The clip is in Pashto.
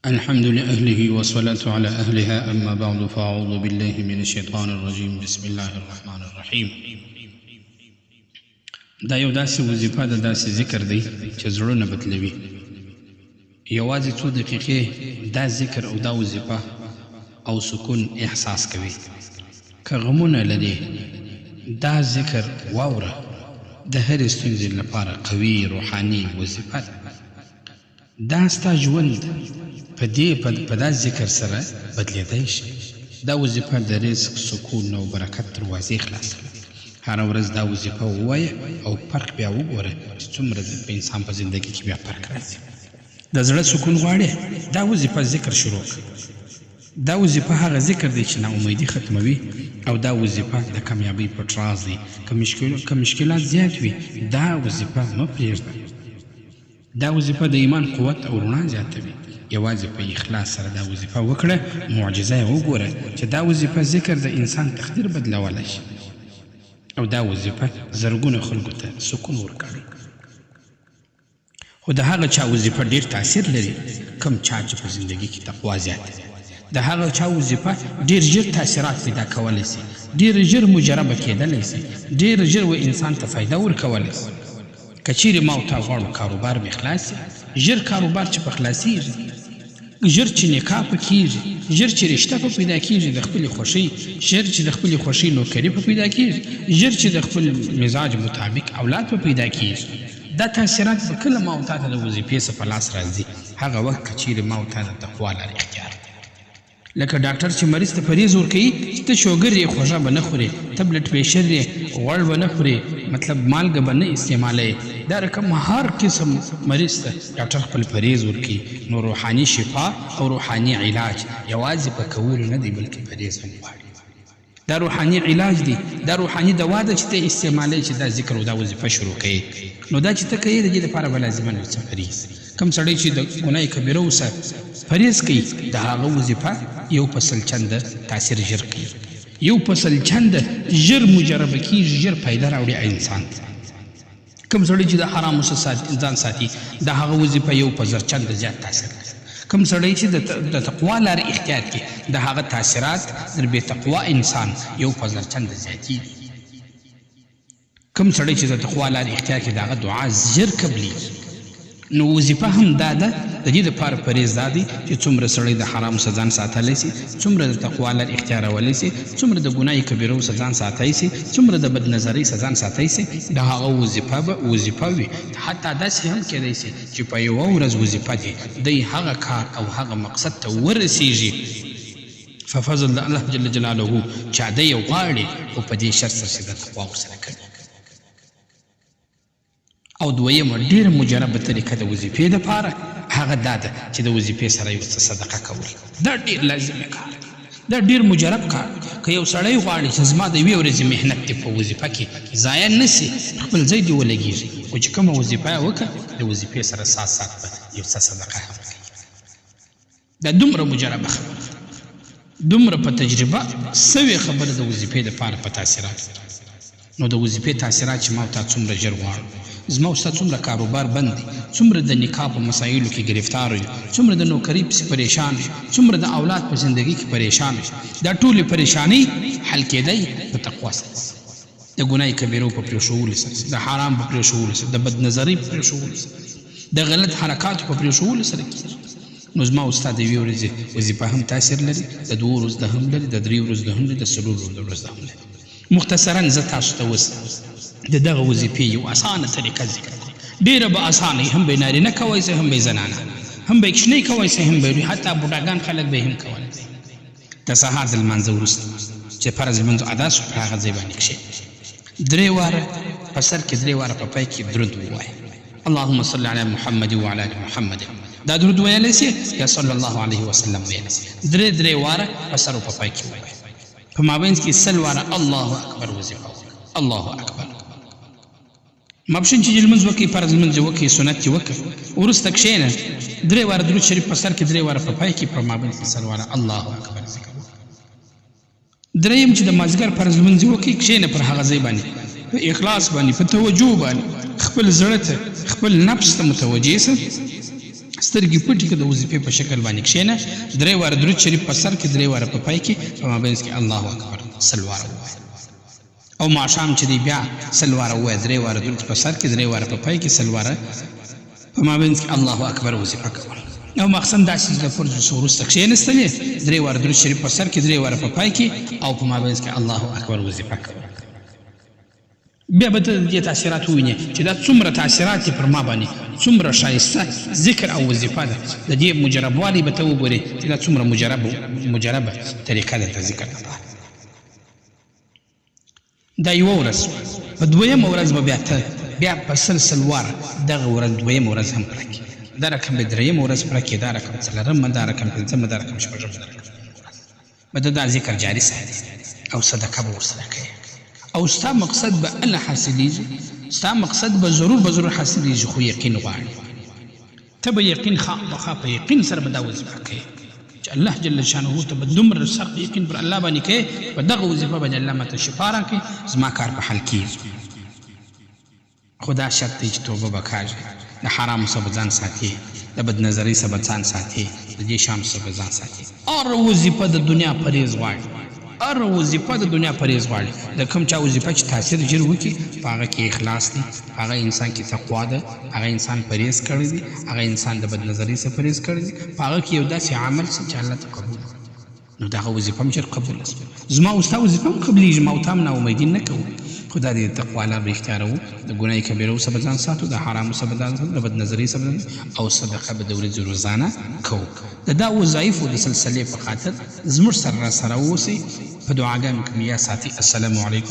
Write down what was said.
الحمد لأهله والصلاة على أهلها، أما بعد، فأعوذ بالله من الشيطان الرجيم، بسم الله الرحمن الرحيم. دا یو داسې وظیفه ده، داسې ذکر دی چې زړونه بدلوي. یوازې څو دقیقې دا ذکر او دا وظیفه او سکون احساس کوي. که غمونه لرې، دا ذکر واوره، د هرې ستونزې لپاره قوي روحاني وظیفه ده. دا ستا ژوند په دې په دا ذکر سره بدلېدای شي. دا وظیفه د رزق، سکون او برکت دروازې خلاصوي. هره ورځ دا وظیفه ووایه او فرق بیا وګوره چې څومره د انسان په زندګي کې بیا فرق راځي. د زړه سکون غواړې؟ دا وظیفه ذکر شروع کړه. دا وظیفه هغه ذکر دی چې ناامیدي ختموي او دا وظیفه د کامیابۍ پټ راز دی. که مشکلات زیات وي، دا وظیفه مه پرېږده. دا وظیفه د ایمان قوت او رڼا زیاتوي. یوازې په اخلاص سره دا وظیفه وکړه، معجزه یې وګوره چې دا وظیفه ذکر د انسان تقدیر بدلولی شي او دا وظیفه زرګونه خلکو ته سکون ورکړی. خو د هغه چا وظیفه ډیر تاثیر لري کوم چا چې په زندګي کې تقوا زیاته وي. د هغه چا وظیفه ډیر ژر تاثیرات پیدا کولی شي، ډیر ژر مجربه کیدلی شي، ډیر ژر و انسان ته فایده ورکولی شي. که چیرې ما او تا غواړو کاروبار مې خلاص شي، ژر کاروبار چې په خلاصیږي، ژر چې نکاح په کیږي، ژر چې رشته په پیدا کیږي د خپلې خوښۍ، ژر چې د خپلې خوښۍ نوکري په پیدا کیږي، ژر چې د خپل مزاج مطابق اولاد په پیدا کیږي، دا تاثیرات به کله ما او تا ته د وظیفې څخه په لاس راځي، هغه وخت که چیرې ما او تا د تقوا لار اختیار کړه. لکه ډاکټر چې مریض ته پریز ورکوي چې ته شوګر یې خوږه به نه خورې، ته بلډ پریشر یې غوړ به نه خورې، مطلب مالګه به نه استعمالوې، دا رقم هر قسم مریض ته ډاکټر خپل پریز ورکوي، نو روحاني شفا او روحاني علاج یوازې په کولو نه دی بلکې پریز هم غواړي. دا روحاني علاج دی، دا روحاني دوا ده چې ته یې استعمالوې چې دا ذکر او دا وظیفه شروع کوې. نو دا چې ته کوې د دې لپاره به لازماً یو څه پرهیز. کوم سړی چې د ګناه کبیره څخه پرهیز کوي د هغه وظیفه یو په سل چنده تاثیر ژر کوي، یو په سل چنده ژر مجربه کیږي، ژر فایده راوړي انسان ته. کوم سړی چې د حرامو څخه ځان ساتي د هغه وظیفه یو په زرچنده زیات تاثیر لري. کوم سړی چې د تقوا لارې اختیار کړي د هغه تاثیرات تر بې تقوا انسان یو په زرچنده زیاتیږي. کوم سړی چې د تقوا لارې اختیار کړي د هغه دعا ژر قبلیږي. نو وظیفه هم دا ده، د دې لپاره پرهېز دا دی چې څومره سړی د حرامو څخه ځان ساتلی شي، څومره د تقوا لار اختیارولی شي، څومره د ګناه کبیرو څخه ځان ساتی شي، څومره د بد نظرۍ څخه ځان ساتی شي، د هغه وظیفه به وظیفه وي، حتی داسې هم کېدای شي چې په یوه ورځ وظیفه دې دی هغه کار او هغه مقصد ته ورسېږي په فضل د الله جل جلاله چې دی یې غواړي، خو په دې شرط سره چې د تقوا ورسره کړې. او دویمه ډیره مجربه طریقه د وظیفې لپاره هغه دا ده چې د وظیفې سره یو څه صدقه کول، دا ډیر لازمي کار دی، دا ډیر مجرب کار دی. که یو سړی غواړي چې زما د یوې ورځې محنت دې په وظیفه کې ضایع نه شي، خپل ځای دې ولګیږي، خو چې کومه وظیفه یې وکړه د وظیفې سره سات سات به یو څه صدقه هم کوي. دا دومره مجربه خبره ده، دومره په تجربه سوې خبره د وظیفې لپاره په تاثیراتو کې. نو د وظیفې تاثیرات چې ما او تا څومره ژر غواړو، زما او ستا څومره کاروبار بند دی، څومره د نکاح په مسایلو کې ګرفتار یو، څومره د نوکرۍ پسې پریشان یو، څومره د اولاد په زندګۍ کې پریشان یو، دا ټولې پریشانۍ حل کیدای په تقوا سره. د ګناه کبیرو په پرېښوولو سره، د حرام په پرېښوولو سره، د بد نظرۍ په پرېښوولو سره، د غلط حرکاتو په پرېښوولو سره کېږي. نو زما او ستا د یوې ورځې وظیفه هم تاثیر لري، د دوو ورځو د هم لري، د دریو ورځو د هم لري، د څلورو ورځو د هم لري. مختصراً زه تاسو ته اوس د دغه وظیفې یو اسانه طریقه ذکر کوم، ډېره به اسانه وي، هم به یې نارینه کوی شي، هم به یې زنانه، هم به یې کوچنی کوی شي، هم به یې لوی، حتی بوډاګان خلک به یې هم کولی شي. د سهار د لمانځه وروسته چې فرض لمونځ ادا شو پر هغه ځای باندې کښېنه، درې واره په سر کې درې واره په پای کې درود ووایه، اللهم صل علی محمد وعلی آل محمد، دا درود ویلی شې یا صلی الله علیه وسلم ویلی شې، درې درې واره په سر او په پای کې ووایه، په مابینځ کې سل واره الله اکبر وظیفه وکړه، الله اکبر. ماپښین چې لمونځ وکړي، فرض لمونځ یې وکړي، سنت یې وکړ، وروسته کښېنه، درې واره درود شریف په سر کې، درې واره په پای کې، په مابین کې سل واره الله اکبر ذکر وکړه. درېیم چې د مازدیګر فرض لمونځ یې وکړي، کښېنه پر هغه ځای باندې په اخلاص باندې، په توجه باندې، خپل زړه ته، خپل نفس ته متوجه شه، سترګې پټې کړه، د وظیفې په شکل باندې کښېنه، درې واره درود شریف په سر کې، درې واره په پای کې، په مابینځ کې الله اکبر 100 واره ووایه. او ماښام چې دی بیا 100 واره ووایه، درې واره درود په سر کې، درې واره په پای کې، 100 واره په مابینځ کې الله اکبر وظیفه کوه. او مخصن داسې چې د فرض څخه وروسته کښېنستلې، درې واره درود شریف په سر کې، درې واره په پای کې، او په مابینځ کې الله اکبر وظیفه کوه. بیا به ته د دې تاثیرات ووینې چې دا څومره تاثیرات دي پر ما باندې، څومره ښایسته ذکر او وظیفه ده. د دې مجربوالی به ته وګورې چې دا څومره مجربه طریقه ده د ذکر لپاره. دا یوه ورځ شوه. په دویمه ورځ به بیا ته بیا په سل سل واره دغه ورځ دویمه ورځ هم پوره کړې. دا رقم به درېیمه ورځ پوره کړې، دا رقم څلورمه، دا رقم پنځمه، دا رقم شپږمه، دا رقم اوومه ورځ به ته دا ذکر جاري ساتې او صدقه به ورسره کوې او ستا مقصد به اله حاصلېږي، ستا مقصد به ضرور به ضرور حاصلېږي، خو یقین غواړي. ته به یقین خامخا په یقین سره به دا وظیفه کوې چې الله جل شانه ته به دومره سخت یقین پر الله باندې کوې چې په دغه وظیفه باندې الله ماته شفا راکړي، زما کار به حل کېږي. خو دا شرط دی چې توبه به کاږې، د حرامو څخه به ځان ساتې، د بد نظرۍ څخه به ځان ساتې، د دې شیانو څخه به ځان ساتې. هره وظیفه د دنیا پرهېز غواړي، هره وظیفه د دنیا پرهېز غواړي. د کوم چا وظیفه چې تاثیر ژر وکړي، په هغه کې اخلاص دی، په هغه انسان کې تقوا ده، هغه انسان پرهېز کړی دی، هغه انسان د بد نظرۍ څخه پرهېز کړی دی، په هغه کې یو داسې عمل شته چې الله ته قبول وي، نو دغه وظیفه هم ژر قبوله شوه. زما او ستا وظیفه هم قبلېږي، ما او تا هم ناامیدي نه کوو، خو دا دی د تقوا لار به اختیاروو، د ګناه کبیرو څخه به ځان ساتو، د حرامو څخه به ځان ساتو، د بد نظرۍ څخه به ځان ساتو او صدقه به د ورځې روزانه کوو. د دا وظایفو د سلسلې په خاطر زموږ سره راسره اوسئ، په دعاګانو کې مو یاد ساتئ. السلام علیکم.